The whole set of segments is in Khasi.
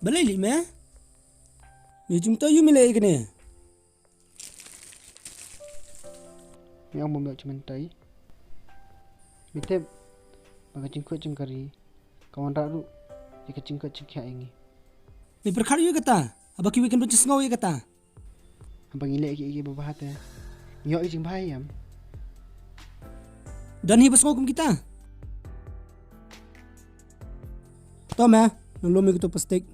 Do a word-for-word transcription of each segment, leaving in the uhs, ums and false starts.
Balei lei me? Me jingmyntoi aïu me leh ïa kane? Me ong bym leh jingmyntoi. Me tip ba ka jingkoit jingkari ka wanrah ruh ïa ka jingkoit jingkhiah ïa ngi. Me pyrkhat aïu ïa kata? Haba kiwei kin bun jingsngew ïa kata. Haba ngi leh kiei kiei ba bha te, ngi ïoh ki jingbha ïa em? Don hi ba sngew kum kita. To me, nang lum ïa kito plastik.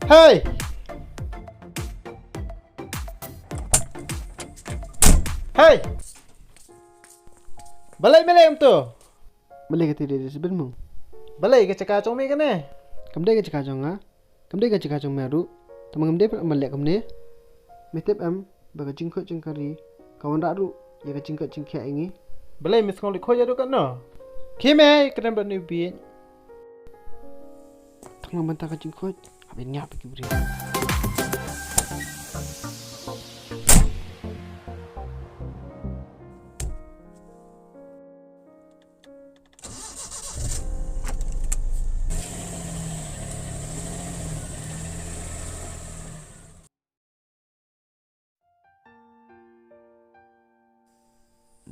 Hei! Hei! Balei me leh kumto? Balei ka ti dei dei sibin mung? Balei ka jaka jong me kane? Kam dei ka jaka jong nga. Kam dei ka jaka jong me ruh. Tang ba ngam dei ban leh kumne. Me tip em ba ka jingkoit jingkari ka wanrah ruh ïa ka jingkoit jingkhiah ïa ngi. Balei me sngew leh khoit ïa ruh katno? Khie me, kren bad une u bieit. Tang na bynta ka jingkoit hap ban ñiah bad ki briew.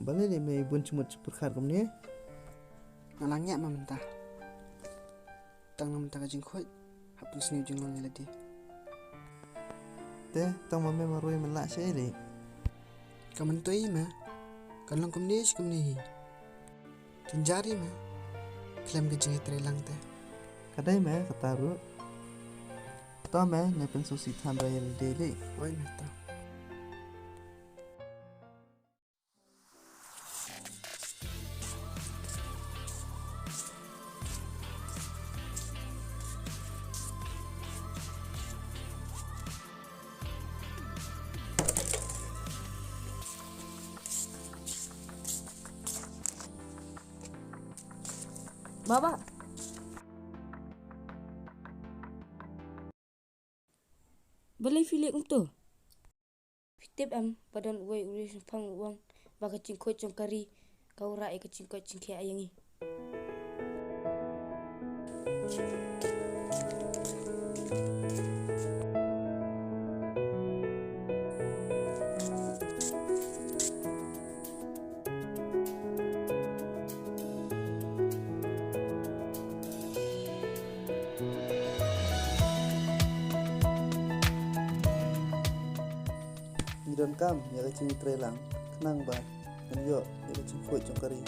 Balei lei me bun jingmut jingpyrkhat kumne? Nga la ñiah ma mynta. Tang na mynta ka jingkhoit hap pynsniew jinglong ïa lade. Te tang ma me marwei me lah shaei lei? Ka myntoi me kan long kumne shi kumne hi. Jynjar hi me khlem ka jingïatreilang te. Ka dei me kata ruh. To me, ne pynsngewsih than ba ïa lade lei. Oi me to. Baba. Balei phi leh kumto? Phi tip em ba don uwei u riewshemphang u ong ba ka jingkhoit jong ka ri ka wanrah ïa ka jingkoit jingkhiah ïa ngi. Ngi donkam ïa ka jingïatreilang khnang ba ngan ïoh ïa ka jingkhoit jong ka ri.